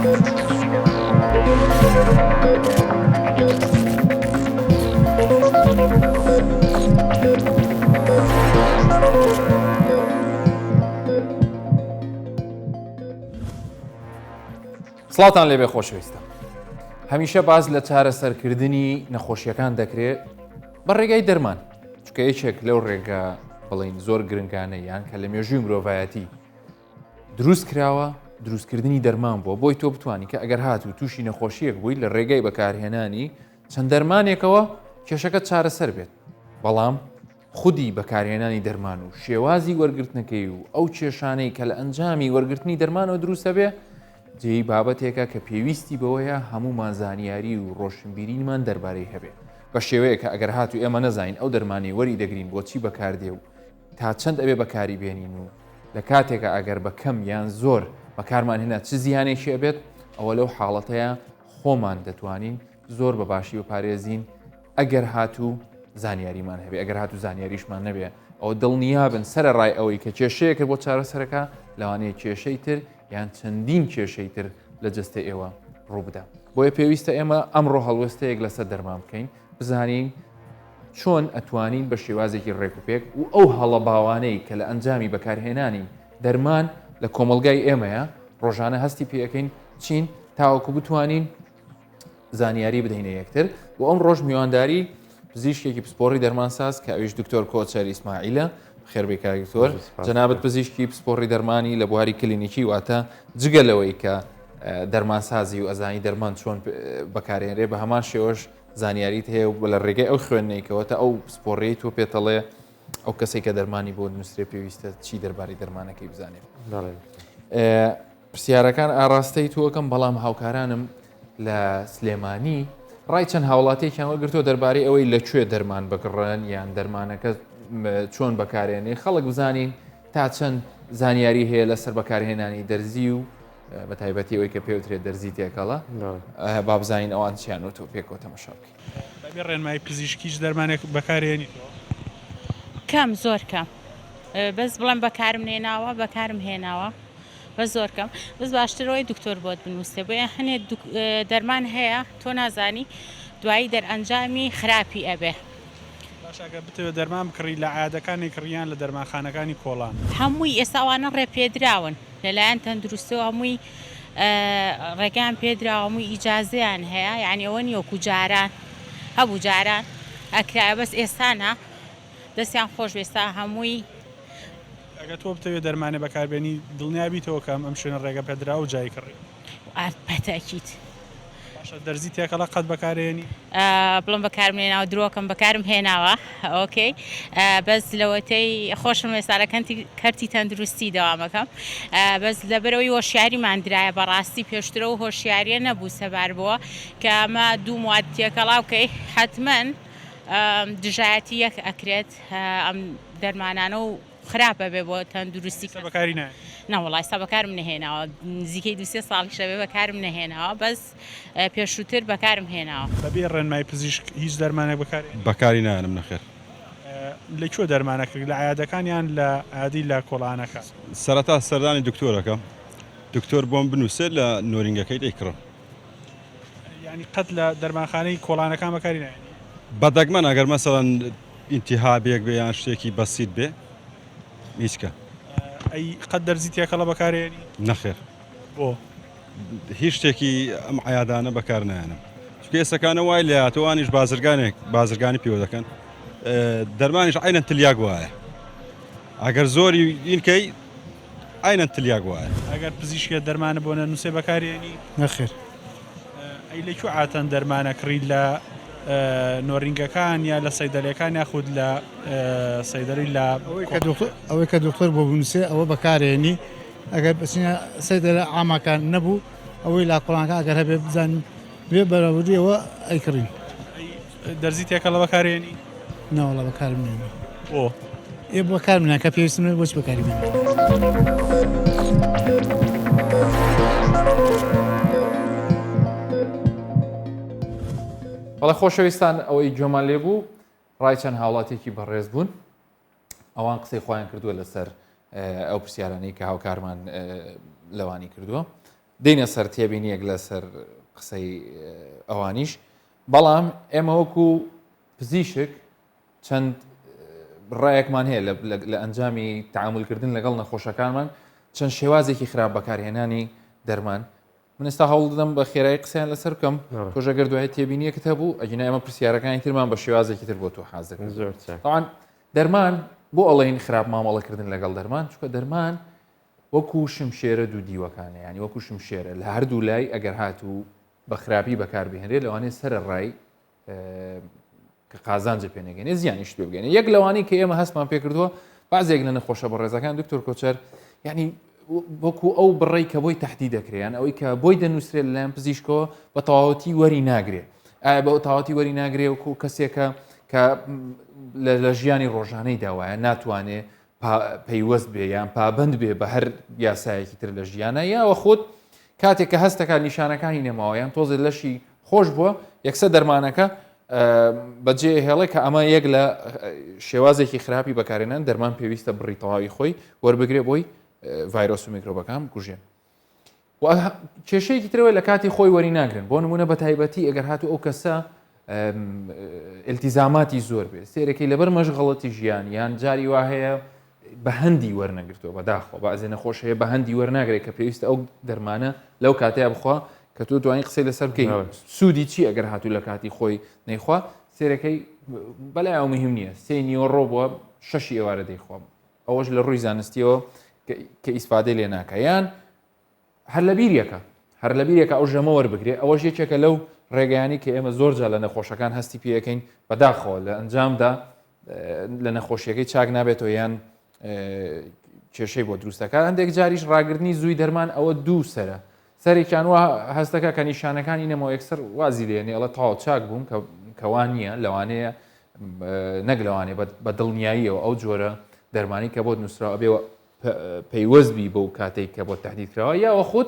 سڵاوتان لێبێ خۆشەویستە هەمیشە باز لە چارەسەرکردنی نەخۆشیەکان دەکرێت بە ڕێگای دەرمان چکە یەکێک لەو ڕێگا بڵین زۆر گرنگانە یان کە لە مێژووی مرۆڤایەتی دروست کراوە دروستکردنی دەرمان بووە بۆی تۆ بتانی کە ئەگەر هات و تووشی نەخۆشیەک بووی لە ڕێگای بەکارهێنانی چەند دەرمانێکەوە کێشەکە چارەسەر بێت بەڵام خودی بەکارهێنانی دەرمان و شێوازی وەرگرتنەکەی و ئەو کێشانەی کە لە ئەنجامی وەرگرتنی دەرمانەوە دروستە بێ جێی بابەتێکە کە پێویستی بەوەیە هەمومان زانیاری و ڕۆشنبیرینمان دەربارەی هەبێ بە شێوەیە کە ئەگەر هاتو ئێمە نەزانین ئەو دەرمانی وەری دەگرین بۆچی بەکاردێ و تا چەند ئەبێ بەکاری بێنین و لە کاتێکا ئەگەر بە کەم یان زۆر بەکارمان هێنا چ زیانێکی ئەبێت ئەوە لەو حاڵەتەیە خۆمان دەتوانین زۆر بە باشی بپارێزین ئەگەر هاتوو زانیاریمان هەبێ ئەگەر هاتوو زانیاریشمان نەبێ ئەوە دڵنیابن سەر ڕای ئەوەی کە کێشەیەکە بۆ چارەسەرەکە لەوانەیە کێشەی تر یان چەندین کێشەی تر لە جەستە ئێوە ڕووبدا بۆیە پێویستە ئێمە ئەمڕۆ هەڵوێستەیەک لەسەر دەرمان بکەین بزانین چۆن ئەتوانین بە شێوازێکی ڕێکوپێک و ئەو هەڵە باوانەی کە لە ئەنجامی بەکارهێنانی دەرمان لە کۆمەڵگای ئێمەیە ڕۆژانە هەستی پێەکەین چین تاوەکو بتوانین زانیاری بدەینە یەکتر و ئەم ڕۆژ میوانداری پزیشکێکی پسپۆڕی دەرمانساز کە ئەویش دکتۆر کۆچەر ئیسماعیلە خێربێ کاک دکتۆر جەنابەت پزیشکی پسپۆڕی دەرمانی لە بواری کلینیکی واتە جگە لەوەی کە دەرمانسازی و ئەزانی دەرمان چۆن بەکارێنرێ بە هەمان شێوەش زانیاریت هەیە و لە ڕێگەی ئەو خوێندنەی تا ئەو پسپۆڕیەی تۆ پێتەڵێ ئەو کەسێک کە دەرمانی بۆ نووسرێ پێویستە چی دەربارەی دەرمانەکەی بزانێت پرسیارەکان ئاراستەی تۆکەم بەڵام هاوکارانم لە سلێمانی ڕای چەند هاوڵاتێکیان وەرگرتووە دەربارەی ئەوەی لە کوێ دەرمان بکڕن یان دەرمانەکە چۆن بەکارێنێ خەڵک بزانین تا چەند زانیاری هەیە لەسەر بەکارهێنانی دەرزی و بە تایبەتی ئەوەی کە پێوترێت دەرزی تێکەڵە با بزانین ئەوان چیان و تۆ پێکەوە تەمەشا بکەین. بەبێ ڕێنمایی پزیشک هیچ دەرمانێک بەکارێنیتەوە؟ کەم زۆر کەم بەس بڵێم بەکارم نێناوە بەکارم هێناوە بەس زۆر کەم بەس باشتر ئەوەی دکتۆر بۆت بنووسێ بۆیە هەنێ دەرمان هەیە تۆ نازانی دوایی دەرئەنجامی خراپی ئەبێ. باشە ئەگەر بتەوێت دەرمان بکڕی لە عیادەکانی کڕی یان لە دەرمانخانەکانی کۆڵان؟ هەمووی ئێستا ئەوانە ڕێپێدراون لەلایەن تەندروستیەوە هەمووی ڕێگەیان پێدراوە هەمووی ئیجازەیان هەیە یانی ئەوە نیە وەکو جاران هەبوو جاران ئەکرایە بەس ئێستا نا دەستیان خۆش بێ ئێستا هەمووی. ئەگەر تۆ بتەوێت دەرمانێ بەکاربێنی دڵنیا بیتەوە کە ئەم شوێنە ڕێگە پێدراوە و جای کڕی؟ بەتەئکید. باشە دەرزی تێکەڵە قەت بەکارێنی؟ بڵێم بەکارم نێناوە درۆکەم بەکارم هێناوە ئۆکەی بەس لەوەتەی خۆشم ئێستا لە کەنتی کەرتی تەندروستی دەوامەکەم بەس لەبەرەوەی هۆشیاریمان درایە بەڕاستی پێشترەوە هۆشیاریە نەبوو سەبار بووە کە ئەمە دوو مواد تێکەڵاو کەی حەتمەن دژایەتی یەک ئەکرێت ئەم دەرمانانە و خراپە بێ بۆ تەندروستی ئێستا بەکاری نایەنی؟ نەوەڵا ئێستا بەکارم نەهێناوە نزیکەی دوو سێ ساڵیشە بێ بەکارم نەهێناوە بەس پێشووتر بەکارم هێناوە. بەبێ ڕێنمای پزیشک هیچ دەرمانێک بەکار ئێنی؟ بەکاری نایەنم نەخێر. لە کوێ دەرمان ئەکڕی لە عیادەکان یان لە عیادەی لە کۆڵانەکە؟ سەرەتا سەردانی دکتۆر ئەکەم دکتۆر بۆم بنوسێت لە نۆرینگەکەی دەیکڕم. یانی قەت لە دەرمانخانەی کۆڵانەکان بەکاری نایەنی؟ بە دەگمەن ئەگەر مەسەڵەن ئینتیهابێک بێ یان شتێکی بەسیت بێ هیچ کە. ئەی قەت دەرزی تێکەڵە بەکارێنی؟ نەخێر. بۆ؟ هیچ شتێکی ئەم عیادانە بەکار نایەنم چونکە ئێستەکانە وای لێهاتووە ئەوانیش بازرگانێک بازرگانی پێوە دەکەن دەرمانیش عینەن تلیاک وایە ئەگەر زۆری ئینکەی عەینەن تلیاک وایە. ئەگەر پزیشکێ دەرمانە بۆ نەنوسێ بەکاری ئەنی؟ نەخێر. ئەی لە کوێ عاتەن دەرمانە کڕی لە نۆرینگەکان یا لە سەیدەلەکان یاخود لە سەیدەلی لە ئەوەی کە دکتۆر بۆ بنووسێ ئەوە بەکارێنی ئەگەر بچینە سەیدەلە عامەکان نەبوو ئەوەی لا کۆڵانەکان ئەگەر هەبێ بزانین بێ بەراوردی ئەوە ئەیکڕین. دەرزی تێکەڵە بەکارێنی؟ نەوەڵا بەکارم نێنم. بۆ؟ ئێ بەکارم نێنم کە پێویستم نەبێت بۆچی بەکاری بێنم؟ بەڵێ خۆشەویستان ئەوەی گوێمان لێ بوو ڕای چەند هاوڵاتێکی بەڕێز بوون ئەوان قسەی خۆیان کردووە لەسەر ئەو پرسیارانەی کە هاوکارمان لەوانی کردووە. دێینە سەر تێبینیەک لەسەر قسەی ئەوانیش بەڵام ئێمە وەکو پزیشک چەند ڕایەکمان هەیە لە ئەنجامی تعاملکردن لەگەڵ نەخۆشەکانمان چەند شێوازێکی خراپ بەکارهێنانی دەرمان من ئێستا هەوڵ دەدەم بە خێرایی قسەیان لەسەر بکەم تۆش ئەگەر دوای تێبینیەکت هەبوو ئەگینا ئێمە پرسیارەکانی ترمان بە شێوازێکی تر بۆ تۆ حازر زۆر چاک. طبعا دەرمان بۆ ئەڵێن خراپ مامەڵەکردن لەگەڵ دەرمان چونکە دەرمان وەکو شمشێرە دوو دیوەکانە یانی وەکو شمشێرە لە هەردوو لای ئەگەر هاتوو بە خراپی بەکاربهێنرێت لەوانەیە سەرە ڕای کە قازانجە پێ نەگەێنێ زیانیش پێ بگەێنێ یەک لەوانەی کە ئێمە هەستمان پێکردووە بازێک لە نەخۆشە بەڕێزەکان دکتۆر کۆچەر یعنی وەکو ئەو بڕی کە بۆی تهدی دەکرێن ئەوەی کە بۆی دەنووسرێت لەلایەن پزیشکەوە بە تەواوەتی وەری ناگرێ ئایا بە تەواوەتی وەری ناگرێ وەکو کەسێکە کە لە ژیانی ڕۆژانەی داوایە ناتوانێ پەیوەست بێ یان پابند بێ بە هەر یاسایەکی تر لە ژیانە یاوە خۆت کاتێک کە هەستەکە نیشانەکانی نەماوە یان تۆزێ لەشی خۆش بووە یەکسەر دەرمانەکە بەجێ هێڵێ کە ئەمە یەک لە شێوازێکی خراپی بەکارێنان دەرمان پێویستە بڕی تەواوی خۆی وەربگرێ بۆی ڤایرۆس و میکرۆبەکان بکوژێن و کێشەیەکی ترەوە لە کاتی خۆی وەری ناگرن بۆ نمونە بە تایبەتی ئەگەر هاتو ئەو کەسە التیزاماتی زۆر بێ سێرەکەی لەبەر مەشغەڵەتی ژیان یان جاری وا هەیە بە هەندی وەرنەگرتووە بەداخەوە بەعزێ نەخۆش هەیە بە هەندی وەرناگرێت کە پێویستە ئەو دەرمانە لەو کاتەیە بخوا کە تۆ توانی قسەی لەسەر بکەی سوودی چی ئەگەر هاتوو لە کاتی خۆی نەیخوا سێرەکەی بەلای ئەو مهم نییە سێ نیوەڕۆ بووە شەشی ئێوارە دەیخوا ئەوەش لە ڕووی زانستیەوە کە ئیسفادەی لێ ناکە یان هەر لە بیریەکە هەر لە بیرێکە ئەو ژەمە وەربگرێ ئەوەش یەکێکە لەو ڕێگەیانی کە ئێمە زۆر جار لە نەخۆشەکان هەستی پێەکەین بەداخەوە لە ئەنجامدا لە نەخۆشیەکەی چاک نابێتەوە یان کێشەی بۆ دروستەکە هەندێک جاریش ڕاگرنی زووی دەرمان ئەوە دوو سرە سەرێکیان وا هەستەکە کە نیشانەکانی نەمەوە یەکسەر وازی لێنێ ئەڵە تەواو چاک بووم کەوان نییە لەوانەیە نەک لەوانەیە بە دڵنیاییەوە ئەو جۆرە دەرمانی کە بۆت نووسراوە بێ پەیوەست بی بەو کاتێک کە بۆ تهدید کراوە یاوە خود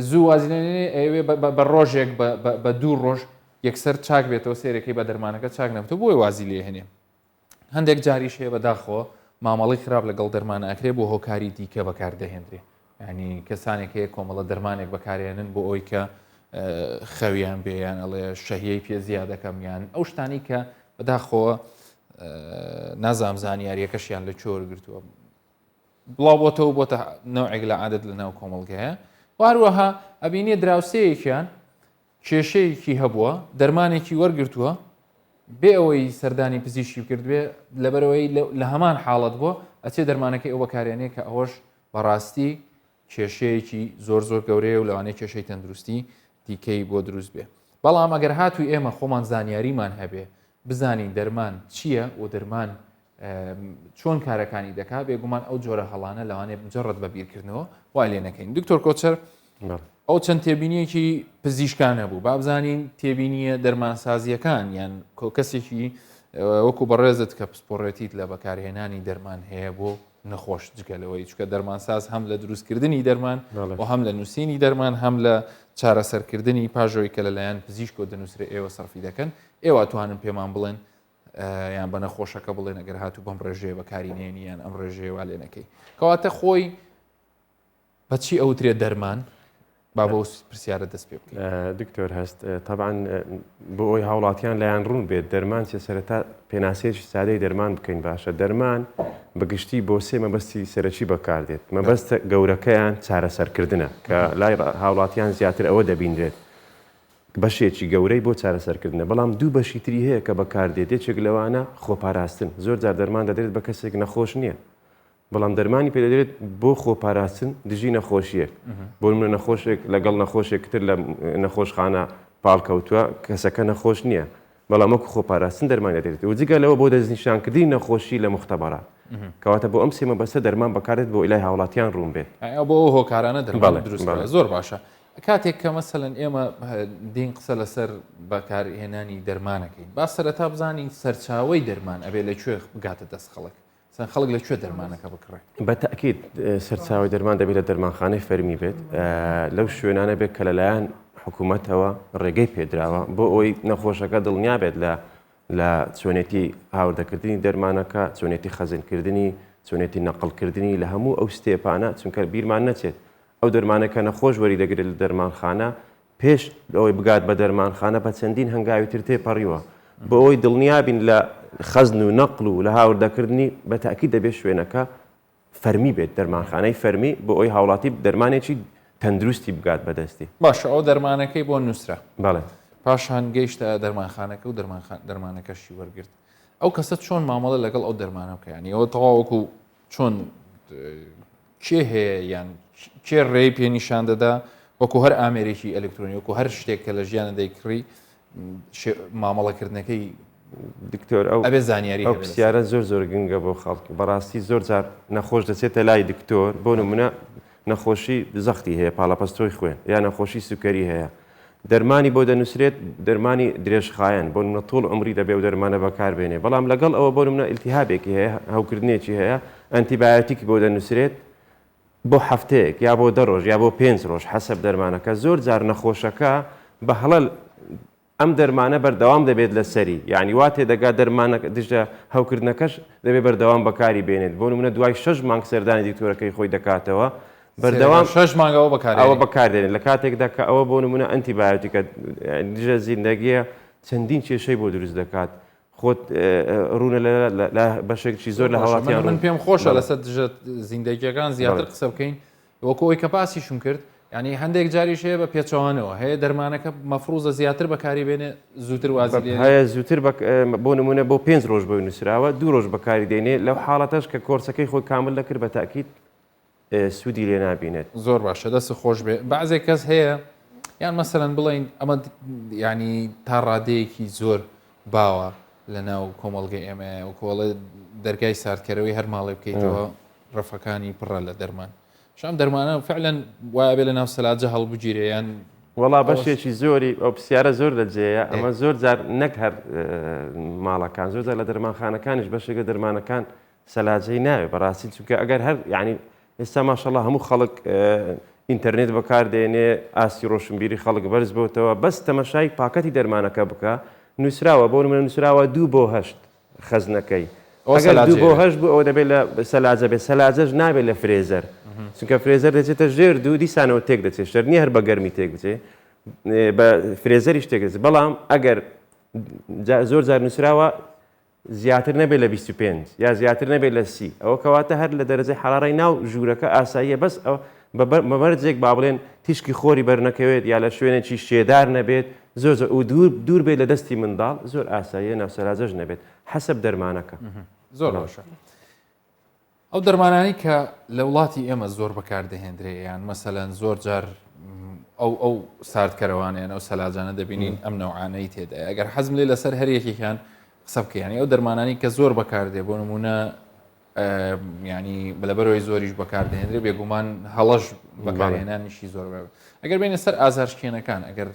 زوو وازی ئەوێ بە ڕۆژێک بە دوو ڕۆژ یەکسەر چاک بێتەوە سێرەکەی بە دەرمانەکە چاک نەبێتەوە بۆی وازی لێ هێنێ هەندێک جاریش هەیە بەداخەوە مامەڵەی خراپ لەگەڵ دەرمان ئەکرێ بۆ هۆکاری دیکە بەکاردەهێندرێ ینی کەسانێک هەیە کۆمەڵە دەرمانێک بەکارێنن بۆ ئەوی کە خەویان بێ یان ئەڵێ شەهیەی پێ زیاد دەکەم یان ئەو شتانی کە بەداخەوە نازام زانیاریەکەشیان لە کوێ وەرگرتووە بڵاو بۆتەوە بۆتە نەوعێک لە عادەت لە ناو کۆمەڵگەیە و هەروەها ئەبینێ دراوسەیەکیان کێشەیەکی هەبووە دەرمانێکی وەرگرتووە بێ ئەوەی سەردانی پزیشکی کردبێ لەبەرەوەی لە هەمان حاڵەت بووە ئەچێ دەرمانەکەی ئەو بەکارێنێ کە ئەوەش بەڕاستی کێشەیەکی زۆر زۆر گەورەیە و لەوانەیە کێشەی تەندروستی دیکەی بۆ دروست بێ بەڵام ئەگەر هاتوو ئێمە خۆمان زانیاریمان هەبێ بزانین دەرمان چییە و دەرمان چۆن کارەکانی دەکا بێگومان ئەو جۆرە هەڵانە لەوانەیە مجرد بە بیرکردنەوە وای لێ نەکەین دکتۆر کۆچەر ئەو چەند تێبینیەکی پزیشکانە بوو بابزانین تێبینیە دەرمانسازیەکان یان کەسێکی وەکو بەڕێزت کە پسپۆڕێتیت لە بەکارهێنانی دەرمان هەیە بۆ نەخۆش جگەلەوەی چکە دەرمانساز هەم لە دروستکردنی دەرمان و هەم لە نووسینی دەرمان هەم لە چارەسەرکردنی پاژەوەی کە لەلایەن پزیشکۆ دەنووسرێ ئێوە سەرفی دەکەن ئێوە توانن پێمان بڵێن یان بە نەخۆشەکە بڵێن ئەگەر هاتوو بەم ڕێژەیە بەکاری نێنی یان ئەم ڕێژەیە وا لێ نەکەی کەواتە خۆی بەچی ئەوترێ دەرمان با بۆ پرسیارە دەست پێ بکەین دکتۆر هەست تەبعەن بۆ ئەوی هاوڵاتیان لایان ڕوون بێت دەرمان چیە سەرەتا پێناسەیەکی سادەی دەرمان بکەین باشە دەرمان بەگشتی بۆ سێ مەبەستی سەرەکی بەکاردێت مەبەستە گەورەکەیان چارەسەرکردنە کە لای هاوڵاتیان زیاتر ئەوە دەبینرێت بەشێکی گەورەی بۆ چارەسەرکردنە، بەڵام دوو بەشی تری هەیە کە بەکاردێت، یەکێک لەوانە خۆپاراستن، زۆر جار دەرمان دەدرێت بە کەسێک نەخۆش نییە، بەڵام دەرمانی پێدەدرێت بۆ خۆپاراستن دژی نەخۆشییەک، بۆ نمونە نەخۆشێک لەگەڵ نەخۆشێک تر لە نەخۆشخانە پاڵکەوتووە، کەسەکە نەخۆش نییە، بەڵام وەکو خۆپاراستن دەرمانی دەدرێت و جگە لەوە بۆ دەستنیشانکردنی نەخۆشی لە موختەبەرات. کەواتە بۆ ئەم سێ مەبەستە دەرمان بەکاردێت بۆ ئیلای هاوڵاتیان ڕوون بێت. ئەو بۆ ئەو هۆکارانە دەرمان دروست کراوە. زۆر باشە. کاتێک کە مەسەلەن ئێمە دین قسە لەسەر بەکارهێنانی دەرمانەکەین با سەرەتا بزانین سەرچاوەی دەرمان ئەبێ لە کوێ بگاتە دەست خەڵک سەن خەڵک لە کوێ دەرمانەکە بکڕێ؟ بە تەئکید سەرچاوەی دەرمان دەبێت لە دەرمانخانەی فەرمی بێت لەو شوێنانە بێت کە لەلایەن حکوومەتەوە ڕێگەی پێدراوە بۆ ئەوەی نەخۆشەکە دڵنیا بێت لە لە چۆنێتی هاوردەکردنی دەرمانەکە چۆنێتی خەزنکردنی چۆنێتی نەقڵکردنی لە هەموو ئەو step انە چونکە بیرمان نەچێت. ئەو دەرمانە کە نەخۆش وەری دەگرێت لە دەرمانخانە پێش ئەوەی بگات بە دەرمانخانە بە چەندین هەنگاوی تر تێپەڕیوە بۆ ئەوەی دڵنیابین لە خەزن و نەقل و لە هاوردەکردنی بە تاکی دەبێت شوێنەکە فەرمی بێت دەرمانخانەی فەرمی بۆ ئەوی هاوڵاتی دەرمانێکی تەندروستی بگات بەدەستی. باشە ئەو دەرمانەکەی بۆ نووسرا بەڵێ. پاشان گەیشتە دەرمانخانەکە و دەرمانەکەشی وەرگرت ئەو کەسە چۆن مامەڵە لەگەڵ ئەو دەرمانە بکە ینی ئەوە تەواوەکو چۆن کێ هەیە یان کێ ڕێی پێ نیشان دەدا وەکو هەر ئامێرێکی ئەلکترۆنی وەکو هەر شتێک کە لە ژیانە دەیکڕی مامەڵەکردنەکەی دکتۆر ئەو ئەبێ زانیاری ئەو پرسیارە زۆر زۆر گرنگە بۆ خەڵک بەڕاستی زۆر جار نەخۆش دەچێتە لای دکتۆر بۆ نمونە نەخۆشی زەختی هەیە پاڵەپەستۆی خوێن یا نەخۆشی سوکەری هەیە دەرمانی بۆ دەنووسرێت دەرمانی درێژخایەن بۆ نمونە طول عمری دەبێ و دەرمانە بەکاربێنێ بەڵام لەگەڵ ئەوە بۆ نمونە ئیلتیهابێکی هەیە هەوکردنێکی هەیە ئەنتیبایۆتیکی بۆ دەنووسرێت بۆ هەفتەیەک یا بۆ دە ڕۆژ یا بۆ پێنج ڕۆژ حەسەب دەرمانەکە زۆر جار نەخۆشەکە بە هەڵە ئەم دەرمانە بەردەوام دەبێت لەسەری یعنی وا تێدەگات دەرمانەکە دژە هەوکردنەکەش دەبێت بەردەوام بەکاری بێنێت بۆ نمونە دوای شەش مانگ سەردانی دکتۆرەکەی خۆی دەکاتەوە بەردەوام شەش مانگ ئەوە بەکار ئەوە بەکاردێنێت لە کاتێکدا کە ئەوە بۆ نمونە ئەنتیبایۆتیکە دژە زیندەگیە چەندین کێشەی بۆ دروست دەکات خۆت ڕوونە لە بەشێکی زۆر لە هاوڵاتیان من پێم خۆشە لەسەر دژە زیندەگیەکان زیاتر قسە بکەین وەکو ئەوی کە باسیشم کرد یعنی هەندێک جاریش هەیە بە پێچەوانەوە هەیە دەرمانەکە مەفروزە زیاتر بەکاری بێنێ زووتر وازی لێ هەیە زووتر بۆ نمونە بۆ پێنج ڕۆژ بۆی نووسراوە دوو ڕۆژ بەکاری دێنێ لەو حاڵەتەش کە کۆرسەکەی خۆی کامل دەکرد بە تاکیت سوودی لێ نابینێت. زۆر باشە دەست خۆش بێ بەعزێک کەس هەیە یان مەسەلەن بڵین ئەمە ینی تا ڕادەیەکی زۆر باوە لە ناو کۆمەڵگە ئێمە وکۆڵێ دەرگای ساردکەرەوەی هەر ماڵێ بکەیتەوە ڕەفەکانی پڕە لە دەرمان شام دەرمانە فعلەن وایە بێ لە ناو سەلاجە هەڵبگیرێ یان وەڵا بەشێکی زۆری ئەو پرسیارە زۆر لە جێیە ئەمە زۆر جار نەک هەر ماڵەکان زۆر جار لە دەرمانخانەکانیش بەشێک لە دەرمانەکان سەلاجەی ناوێ بەڕاستی چونکە ئەگەر هەر یعنی ئێستا ماشەڵا هەموو خەڵک ئینتەرنێت بەکاردێنێ ئاستی ڕۆشنبیری خەڵک بەرز بۆتەوە بەس تەمەشای پاکەتی دەرمانەکە بکە نووسراوە بۆ نمونە نووسراوە دوو بۆ هەشت خەزنەکەی ئەگەر دوو بۆ هەشت بوو ئەوە دەبێت لە سەلاجە بێت سەلاجەش نابێت لە فرێزەر چونکە فرێزەر دەچێتە ژێر دوو دیسانەوە تێک دەچێت شەر نییە هەر بە گەرمی تێک بچێت بە فرێزەریش تێک دەچێت بەڵام ئەگەر زۆر جار نووسراوە زیاتر نەبێت لە 25 یا زیاتر نەبێت لە 30 ئەوە کەواتە هەر لە دەرەجەی حەرارەی ناو ژوورەکە ئاساییە بەس ئەو بە مەرجێک با بڵێن تیشکی خۆری بەرنەکەوێت یا لە شوێنێکی شێدار نەبێت زۆر زۆر و دوور دوور بێت لە دەستی منداڵ زۆر ئاساییە ناوسەراجەش نەبێت حەسەب دەرمانەکە. زۆر باشە ئەو دەرمانانەی کە لە وڵاتی ئێمە زۆر بەکاردەهێندرێ یان مەسەلەن زۆر جار ئەو ئەو ساردکەرەوانیان ئەو سەلاجانە دەبینین ئەم نەوعانەی تێدایە ئەگەر حەزم لێ لەسەر هەر یەکێکیان قسە بکەین یانی ئەو دەرمانانی کە زۆر بەکاردێ بۆ نمونە ینی لەبەرەوەی زۆریش بەکاردەهێنرێ بێگومان هەڵەش بەکارهێنانیشی زۆر ئەگەر بینە سەر ئازارشکێنەکان ئەگەر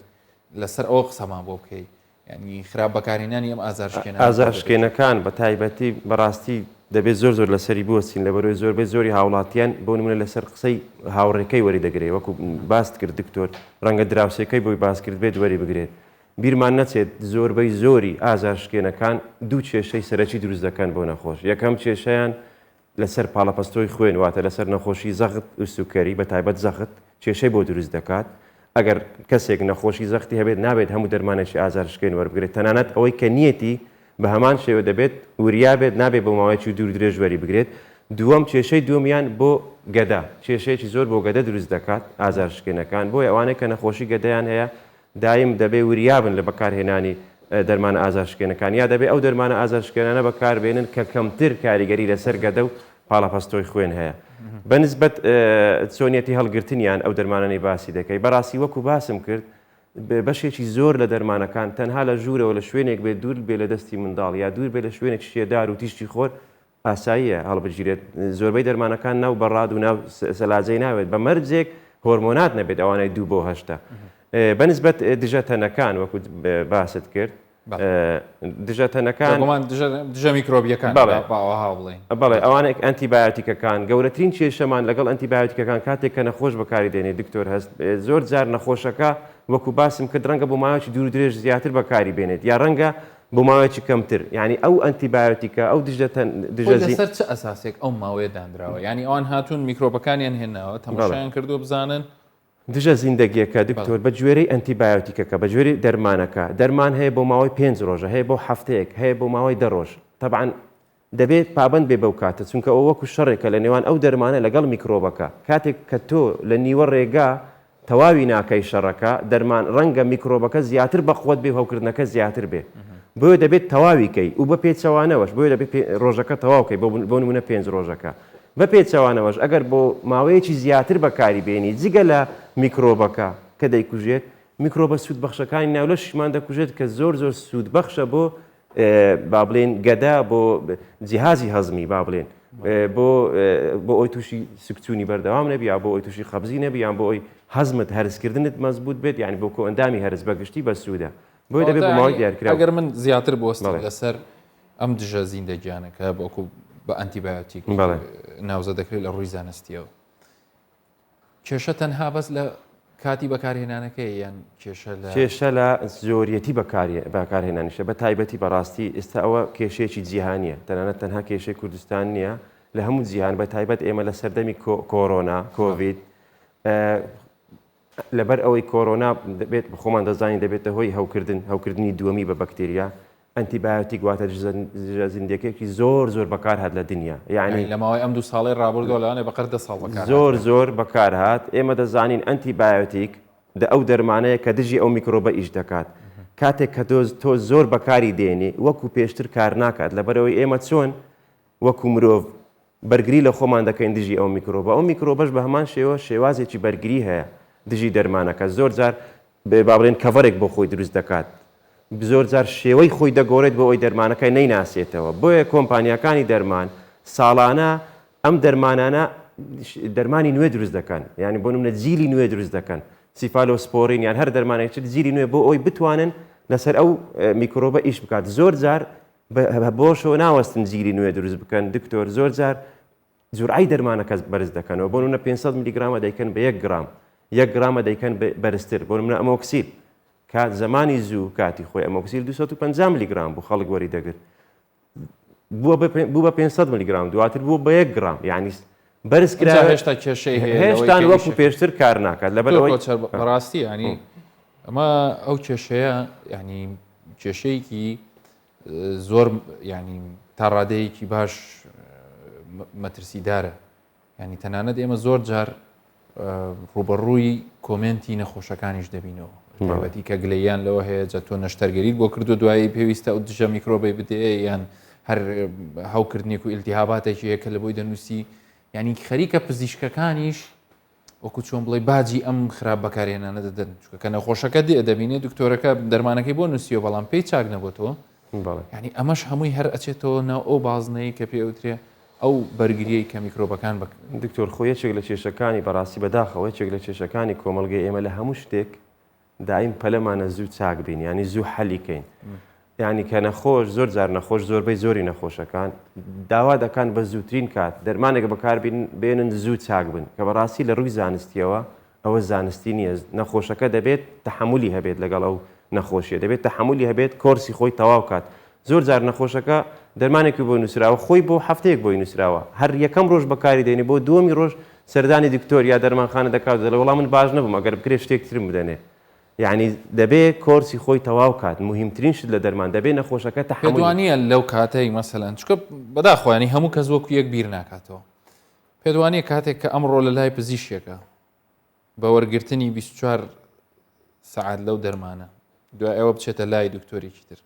لەسەر ئەوە قسەمان بۆ بکەیت یانی خراپ بەکارهێنانی ئەم ئازارشکێنانە ئازارشکێنەکان بە تایبەتی بەڕاستی دەبێت زۆر زۆر لەسەری بوەستین لەبەرەوەی زۆربەی زۆری هاوڵاتیان بۆ نمونە لەسەر قسەی هاوڕێکەی وەری دەگرێت وەکو باست کرد دکتۆر ڕەنگە دراوسێکەی بۆی باس کرد بێت وەری بگرێت بیرمان نەچێت زۆربەی زۆری ئازارشکێنەکان دوو کێشەی سەرەکی دروست دەکەن بۆ نەخۆش یەکەم کێشەیان لەسەر پاڵەپەستۆی خوێن واتە لەسەر نەخۆشی زەخت و سوکەری بە تایبەت زەخت کێشەی بۆ دروست دەکات، ئەگەر کەسێک نەخۆشی زەختی هەبێت نابێت هەموو دەرمانێکی ئازارشکێن وەربگرێت تەنانەت ئەوەی کە نیەتی بە هەمان شێوە دەبێت وریا بێت نابێت بۆ ماوەیەکی دوور درێژ وەری بگرێت، دووەم کێشەی دووەمیان بۆ گەدە کێشەیەکی زۆر بۆ گەدە دروست دەکات ئازارشکێنەکان بۆیە ئەوانەی کە نەخۆشی گەدەیان هەیە دایم دەبێ وریابن لە بەکارهێنانی دەرمانە ئازارشکێنەکان یا دەبێ ئەو دەرمانە ئازارشکێنانە بەکاربێنن کە کەمتر کاریگەری لەسەر گەدە و پاڵەپەستۆی خوێن هەیە. بە نسبەت چۆنیەتی هەڵگرتنیان ئەو دەرمانانەی باسی دەکەی بەڕاستی وەکو باسم کرد بەشێکی زۆر لە دەرمانەکان تەنها لە ژوورەوە لە شوێنێک بێت دوور بێ لە دەستی منداڵ یا دوور بێ لە شوێنێکی شێدار و تیشکی خۆر ئاساییە هەڵبگیرێت زۆربەی دەرمانەکان ناو بەڕاد و ناو سەلاجەی ناوێت بە مەرجێک هۆرمۆنات نەبێت ئەوانەی دوو بۆ هەشتە بەنسبەت دژە تەنەکان وەکو باست کرد دژە تەنەکان دژە میکرۆبیەکان بڵێن بەڵێ ئەوانێک ئەنتیبایۆتیکەکان گەورەترین کێشەمان لەگەڵ ئەنتیبایۆتیکەکان کاتێک کە نەخۆش بەکاری دێنێ دکتۆر هەست زۆر جار نەخۆشەکە وەکو باسم کرد ڕەنگە بۆ ماوەیەکی دوور درێژ زیاتر بەکاری بێنێت یا ڕەنگە بۆ ماوەیەکی کەمتر یعنی ئەو ئەنتیبایۆتیکە ئەو دژە دژە لەسەر چ ئەساسێک ئەو ماوەیە دانراوە؟ یعنی ئەوان هاتوون میکرۆبەکانیان هێناوە تەماشایان کردووە بزانن دژە زیندەگیەکە دکتۆر بە گوێرەی ئەنتیبایۆتیکەکە بە گوێرەی دەرمانەکە دەرمان هەیە بۆ ماوەی پێنج ڕۆژە هەیە بۆ هەفتەیەک هەیە بۆ ماوەی دە ڕۆژ تەبعەن دەبێت پابەند بێ بەو کاتە چونکە ئەوە وەکو شەڕێکە لە نێوان ئەو دەرمانە لەگەڵ میکرۆبەکە کاتێک کە تۆ لە نیوە ڕێگا تەواوی ناکەی شەڕەکە دەرمان ڕەنگە میکرۆبەکە زیاتر بەقوەت بێ و هەوکردنەکە زیاتر بێ بۆیە دەبێت تەواوی کەی و بە پێچەوانەوەش بۆیە دەبێت ڕۆژەکە تەواو کەی بۆ نمونە پێنج ڕۆژەکە بە پێچەوانەوەش ئەگەر بۆ ماوەیەکی زیاتر بەکاری بێنی جگە لە میکرۆبەکە کە دەیکوژێت میکرۆبە سوودبەخشەکانی ناو لەشیشمان دەکوژێت کە زۆر زۆر سوودبەخشە بۆ با بڵێین گەدە بۆ جیهازی هەزمی با بڵێن بۆ بۆ ئەوی تووشی سکچوونی بەردەوام نەبی یا بۆ ئەوی تووشی قەبزی نەبی یان بۆ ئەوی هەزمت هەرسکردنت مەزبوط بێت یعنی بۆ کۆئەندامی هەرس بەگشتی بەسوودە بۆیە دەبێت بۆ ماوەی دیارکراو ئەگەر من زیاتر بوەستم لەسەر ئەم دژە زیندەگیانە کە وەکو بە ئەنتیبایۆتیک ناوزە دەکرێت لە ڕووی زانستیەوە کێشە تەنها بەس لە کاتی بەکارهێنانەکەی یان کێشە لە کێشە لە زۆریەتی بەکارهێنانیشە بە تایبەتی بەڕاستی ئێستا ئەوە کێشەیەکی جیهانیە تەنانەت تەنها کێشەی کوردستان نییە لە هەموو جیهان بە تایبەت ئێمە لە سەردەمی کۆرۆنا کۆڤید لەبەر ئەوەی کۆرۆنا دەبێت خۆمان دەزانین دەبێتە هۆی هەوکردن هەوکردنی دووەمی بە بەکتریا ئەنتیبایۆتیک واتە دژە زیندەکێکی زۆر زۆر بەکار هات لە دنیا یعنی لە ماوەی ئەم دوو ساڵی ڕابردووە لەوانێ بەقەر دە ساڵ بەکار زۆر زۆر بەکار هات ئێمە دەزانین ئەنتیبایۆتیک دە ئەو دەرمانەیە کە دژی ئەو میکرۆبە ئیش دەکات کاتێک کە دۆز تۆ زۆر بەکاری دێنی وەکو پێشتر کار ناکات لەبەرەوەی ئێمە چۆن وەکو مرۆڤ بەرگری لە خۆمان دەکەین دژی ئەو میکرۆبە، ئەو میکرۆبەش بە هەمان شێوە شێوازێکی بەرگری هەیە دژی دەرمانەکە، زۆر جار با بڵێین کەڤەرێک بۆ خۆی دروست دەکات، زۆر جار شێوەی خۆی دەگۆڕێت بۆ ئەوەی دەرمانەکە نەیناسێتەوە، بۆیە کۆمپانیاکانی دەرمان ساڵانە ئەم دەرمانانە دەرمانی نوێ دروست دەکەن، یانی بۆ نمونە جیلی نوێ دروست دەکەن، سیفالۆسپۆرین یان هەر دەرمانێکی تر جیلی نوێ بۆ ئەوەی بتوانن لەسەر ئەو میکرۆبە ئیش بکات، زۆر جار بەوەشەوە ناوەستن جیلی نوێ دروست بکەن دکتۆر زۆر جار جورعەی دەرمانەکە بەرز دەکەنەوە بۆ نمونە 500 میلیگرامە دەیکەن بە یەک گرام یەک گرامە دەیکەن بەرزتر بۆ نمونە ئەمۆکسیل کات زمانی زوو کاتی خۆی ئەمۆکسیل 250 میلیگرام بوو خەڵک وەری دەگرت بوو بە 500 میلیگرام دواتر بوو بە یەک گرام یعنی بەرز کرا هێشتا کێشەی هەیە هێشتان وەکو پێشتر کار ناکات لەبەر ئەوەی بەڕاستی ینی ئەمە ئەو کێشەیە ینی کێشەیەکی زۆر ینی تا ڕادەیەکی باش مەترسیدارە ینی تەنانەت ئێمە زۆر جار ڕوبەڕووی کۆمنتی نەخۆشەکانیش دەبینەوە تایبەتی کە گلەیان لەوە هەیە جا تۆ نەشتەرگەریت بۆ کردو دوایی پێویستە ئەو دژە میکرۆبەی بدێ یان هەر هەوکردنێک و ئیلتیهاباتێکی هەیە کە لە بۆی دەنووسی ینی خەریکە پزیشکەکانیش وەکو چۆن بڵێ باجی ئەم خراپ بەکارهێنانە دەدەن چونکە کە نەخۆشەکە دێ دەبینێ دکتۆرەکە دەرمانەکەی بۆ نووسیوە بەڵام پێی چاک نەبێتەوە ینی ئەمەش هەمووی هەر ئەچێتەوە ناو ئەو بازنەیە کە پێ ئەوترێ ئەو بەرگریەی کە میکرۆبەکان بە دکتۆر خۆ یەکێک لە کێشەکانی بەڕاستی بەداخەوە یەکێک لە کێشەکانی کۆمەڵگەی ئێمە لە هەموو شتێک دایم پەلەمانە زوو چاک بین یانی زوو حەلی کەین یانی کە نەخۆش زۆر جار نەخۆش زۆربەی زۆری نەخۆشەکان داوا دەکان بە زووترین کات دەرمانێک بەکار بێنن زوو چاک بن کە بەڕاستی لە ڕووی زانستیەوە ئەوە زانستی نییە نەخۆشەکە دەبێت تەحەمولی هەبێت لەگەڵ ئەو نەخۆشیە دەبێت تەحەمولی هەبێت کۆرسی خۆی تەواو کات زۆر جار نەخۆشەکە دەرمانێکی بۆ نووسراوە خۆی بۆ هەفتەیەک بۆی نووسراوە هەر یەکەم ڕۆژ بەکاری دێنی بۆ دووەمی ڕۆژ سەردانی دکتۆر یا دەرمانخانە دەکات و دەڵێ وەڵا من باش نەبووم ئەگەر بکرێت شتێک ترم بدەنێ یعنی دەبێ کۆرسی خۆی تەواو کات مهمترین شت لە دەرمان دەبێ نەخۆشەکە تەحەمولی پێت وانییە لەو کاتەی مەسەلەن چونکە بەداخەوە یانی هەموو کەس وەکو یەک بیر ناکاتەوە پێت وانییە کاتێک کە ئەمڕۆ لە لای پزیشکێکە بە وەرگرتنی 24 سەعات لەو دەرمانە دوای ئەوە بچێتە لای دکتۆرێکی تر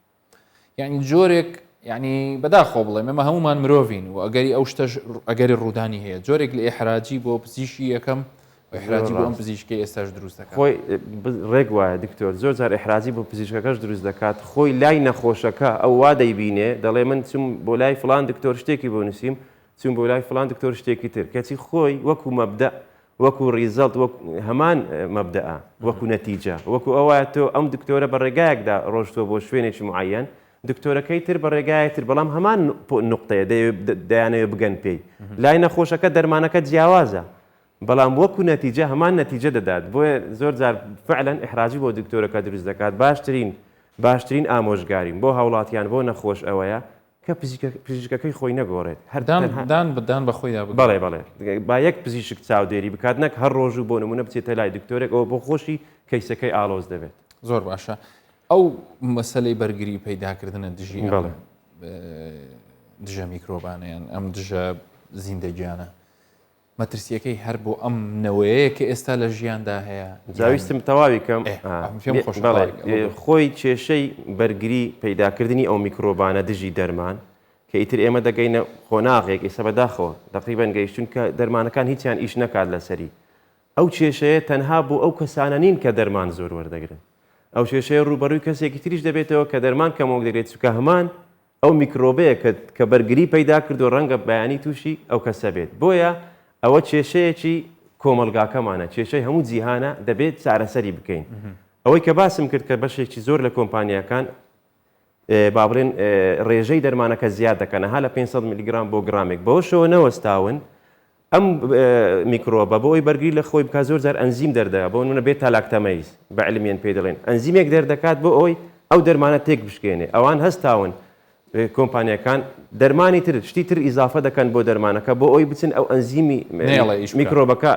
یعنی جۆرێک یعنی بەداخۆ بڵێم ئێمە هەمومان مرۆڤین و ئەگەری ئەو شتەش ئەگەری ڕوودانی هەیە جۆرێک لە ئێحراجی بۆ پزیشکی یەکەم ئیحراجی بۆ ئەم پزیشکەی ئێستاش دروست دەکات. خۆی ڕێک وایە دکتۆر زۆر جار ئیحراجی بۆ پزیشکەکەش دروست دەکات خۆی لای نەخۆشەکە ئەو وا دەیبینێ دەڵێ من چوم بۆ لای فڵان دکتۆر شتێکی بۆ نووسیم چوم بۆ لای فڵان دکتۆر شتێکی تر کەچی خۆی وەکو مەبدەء وەکو result وەک هەمان مەبدەئە وەکو نەتیجە وەکو ئەوە تۆ ئەم دکتۆرە بە ڕێگایەکدا ڕۆشتووە بۆ شوێنێکی معەن دکتۆرەکەی تر بە ڕێگایەک تر بەڵام هەمان نوقتەیە دەیانەوێت بگەن پێی لای نەخۆشەکە دەرمانەکە جیاوازە بەڵام وەکو نەتیجە هەمان نەتیجە دەدات بۆیە زۆر جار فعلا ئیحراجی بۆ دکتۆرەکە دروست دەکات باشترین. باشترین ئامۆژگاریم بۆ هاوڵاتیان بۆ نەخۆش ئەوەیە کە پزیشکەکەی خۆی نەگۆڕێت هەر دان دان بە دان بە خۆیدا بگرێت. بەڵێ بەڵێ با یەک پزیشک چاودێری بکات نەک هەر ڕۆژ و بۆ نمونە بچێتە لای دکتۆرێک ئەوە بۆ خۆشی کەیسەکەی ئاڵۆز دەبێت. زۆر باشە ئەو مەسەلەی بەرگری پەیداکردنە دژی ئەم دژە میکرۆبانە یان ئەم دژە زیندەگیانە مەترسیەکەی هەر بۆ ئەم نەوەیە کە ئێستا لە ژیاندا هەیە جاویستم تەواوی کەم خۆی کێشەی بەرگری پەیداکردنی ئەو میکرۆبانە دژی دەرمان کە ئیتر ئێمە دەگەینە قۆناغێک ئێستا بەداخەوە تقریبا گەیشتون کە دەرمانەکان هیچیان ئیش نەکات لەسەری ئەو کێشەیە تەنها بۆ ئەو کەسانە نین کە دەرمان زۆر وەردەگرن ئەو کێشەیە ڕووبەڕووی کەسێکی تریش دەبێتەوە کە دەرمان کەم وەردەگرێت چونکە هەمان ئەو میکرۆبەیە کە کە بەرگری پەیدا کردووە ڕەنگە بەیانی تووشی ئەو کەسە بێت بۆیە ئەوە کێشەیەکی کۆمەڵگاکەمانە کێشەی هەموو جیهانە دەبێت چارەسەری بکەین ئەوەی کە باسم کرد کە بەشێکی زۆر لە کۆمپانیاکان با بڵێن ڕێژەی دەرمانەکە زیاد دەکەن ها لە 500 میلیگرام بۆ گرامێک بەوەشەوە نەوەستاون ئەم میکرۆبە بۆ ئەوەی بەرگری لە خۆی بکات زۆر جار ئەنزیم دەردەکات، بۆ نموونە beta lactamase بە علمیەن پێی دەڵێن، ئەنزیمێک دەردەکات بۆ ئەوەی ئەو دەرمانە تێک بشکێنێ، ئەوان هەستاون کۆمپانیاکان دەرمانی تر شتی تر ئیزافە دەکەن بۆ دەرمانەکە بۆ ئەوەی بچن ئەو ئەنزیمی میکرۆبەکە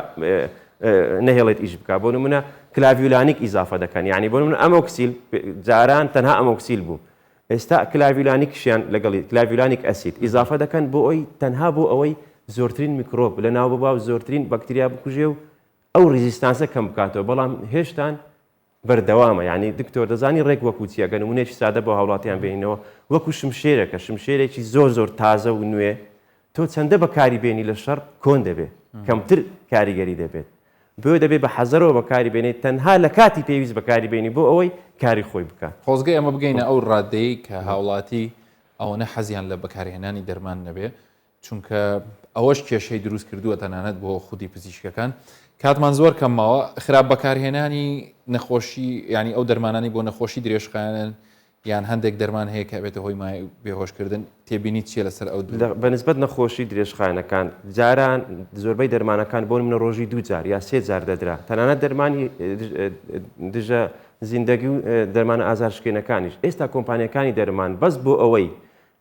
نەهێڵێت ئیش بکات، بۆ نموونە clavulanic ئیزافە دەکەن، یانی بۆ نموونە Amoxil جاران تەنها Amoxil بوو، ئێستا clavulanic شیان لەگەڵی، clavulanic acid، ئیزافە دەکەن بۆ ئەوەی تەنها بۆ ئەوەی زۆرترین میکرۆب لەناو ببا و زۆرترین بەکتریا بکوژێ و ئەو resistance ە کەم بکاتەوە بەڵام هێشتان بەردەوامە یعنی دکتۆر دەزانی ڕێک وەکو چیە گە نمونێکی سادە بۆ هاوڵاتیان بێنینەوە وەکو شمشێرەکە شمشێرێکی زۆر زۆر تازە و نوێ تۆ چەندە بەکاری بێنی لە شەڕ کۆن دەبێت کەمتر کاریگەری دەبێت بۆیە دەبێت بە حەزەرەوە بەکاری بێنیت تەنها لە کاتی پێویست بەکاری بێنی بۆ ئەوەی کاری خۆی بکات. خۆزگە ئێمە بگەینە ئەو ڕادەیەی کە هاوڵاتی ئەوەنە حەزیان لە بەکارهێنانی دەرمان نەبێ چونکە ئەوەش کێشەی دروست کردووە تەنانەت بۆ خودی پزیشکەکان کاتمان زۆر کەم ماوە خراپ بەکارهێنانی نەخۆشی ینی ئەو دەرمانانی بۆ نەخۆشی درێژخایەنن یان هەندێک دەرمان هەیە کە ئەبێتە هۆی بێهۆشکردن، تێبینیت چیە لەسەر ئەو دوو؟ بە نسبەت نەخۆشی درێژخایەنەکان جاران زۆربەی دەرمانەکان بۆ نمونە ڕۆژی دوو جار یا سێ جار دەدرا تەنانەت دەرمانی دژە زیندەگی و دەرمانە ئازارشکێنەکانیش ئێستا کۆمپانیەکانی دەرمان بەس بۆ ئەوەی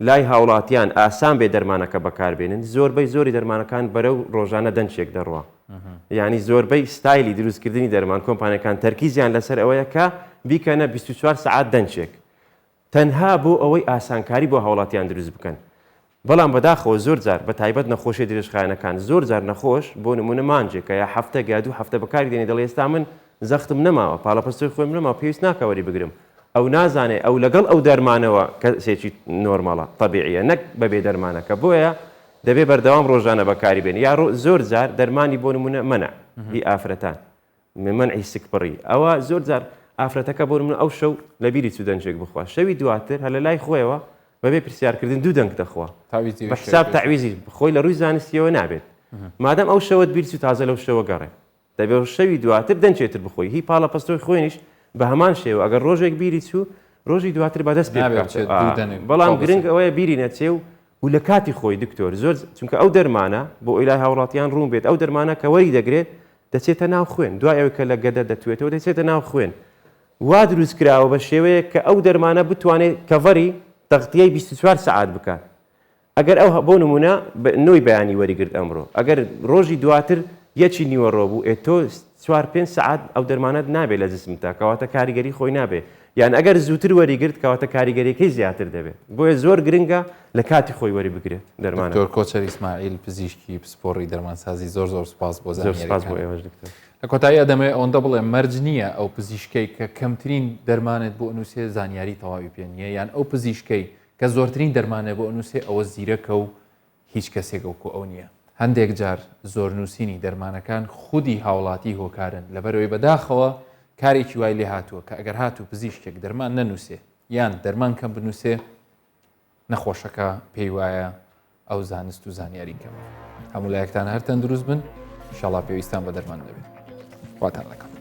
لای هاوڵاتیان ئاسان بێ دەرمانەکە بەکاربێنن زۆربەی زۆری دەرمانەکان بەرەو ڕۆژانە دەنکێک دەڕوا یعنی زۆربەی ستایلی دروستکردنی دەرمان کۆمپانیەکان تەرکیزیان لەسەر ئەوەیە کە بیکەنە 24 سەعات دەنکێک تەنها بۆ ئەوەی ئاسانکاری بۆ هاوڵاتیان دروست بکەن بەڵام بەداخەوە زۆر جار بە تایبەت نەخۆشیە درێژخایەنەکان زۆر جار نەخۆش بۆ نمونە مانجێکە یا هەفتەک یا دوو هەفتە بەکاری دێنێ دەڵێ ئێستا من زەختم نەماوە پاڵەپەستۆی خۆیم نەماوە پێویست ناکا وەری بگرم ئەو نازانێ ئەو لەگەڵ ئەو دەرمانەوە کەسێکی نۆرماڵە تەبیعیە نەک بەبێ دەرمانەکە بۆیە دەبێ بەردەوام ڕۆژانە بەکاری بێنی یا زۆر جار دەرمانی بۆ نمونە مەنع هی ئافرەتان مەنعی سکپڕی ئەوە زۆر جار ئافرەتەکە بۆ نمونە ئەو شەو لەبیری چوو دەنگێک بخوا شەوی دواتر هەر لە لای خۆیەوە بەبێ پرسیارکردن دوو دەنگ دەخوا بە حساب تەعویزی خۆی لە ڕووی زانستیەوە نابێت مادەم ئەو شەوەت بیر چوو تازە لەو شەوە گەڕێ دەبێ شەوی دواتر دەنگێ تر بخۆی هی پاڵەپەستۆی خوێنیش بە هەمان شێوە ئەگەر ڕۆژێک بیری چوو ڕۆژی دواتر بە دەست پێ بەڵام گرنگ ئەوەیە بیری نەچێ و و لە کاتی خۆی دکتۆر زۆر چونکە ئەو دەرمانە بۆ ئەوی لای هاوڵاتیان ڕوون بێت ئەو دەرمانە کە وەری دەگرێت دەچێتە ناو خوێن دوای ئەوەی کە لە گەدە دەتوێتەوە دەچێتە ناو خوێن وا دروست کراوە بە شێوەیەک کە ئەو دەرمانە بتوانێت کەڤەری تەغتیەی 24 سەعات بکات ئەگەر ئەو بۆ نمونە نۆی بەیانی وەریگرت ئەمڕۆ ئەگەر ڕۆژی دواتر یەکی نیوەڕۆ بوو ئێ تۆ چوار پێنج سەعات ئەو دەرمانەت نابێت لە جسمتا کەواتە کاریگەری خۆی نابێت یان ئەگەر زووتر وەریگرت کەواتە کاریگەریەکەی زیاتر دەبێت بۆیە زۆر گرنگە لە کاتی خۆی وەری بگرێت دەرمانە. دکتۆر کۆچەر ئیسماعیل پزیشکی پسپۆڕی دەرمانسازی زۆر زۆر سوپاس بۆ زۆر سوپاس بۆ ئێوەش دکتۆر. لە کۆتاییا دەمەوێت ئەوەندە بڵێم مەرج نییە ئەو پزیشکەی کە کەمترین دەرمانت بۆ ئەنووسێ زانیاری تەواوی پێ نییە یان ئەو پزیشکەی کە زۆرترین دەرمانت بۆ ئەنووسێ ئەوە زیرەکە و هیچ کەسێک وەکو ئەو نییە. هەندێک جار زۆر نووسینی دەرمانەکان خودی هاوڵاتی هۆکارن، لەبەرئەوەی بەداخەوە کارێکی وای لێهاتووە کە ئەگەر هاتوو پزیشکێک دەرمان نەنووسێ یان دەرمان کەم بنووسێ نەخۆشەکە پێی وایە ئەو زانست و زانیاری کەمە. هەموو لایەکتان هەر تەندروست بن، ئیشەڵا پێویستان بە دەرمان نەبێت. خواتان لەگەڵ.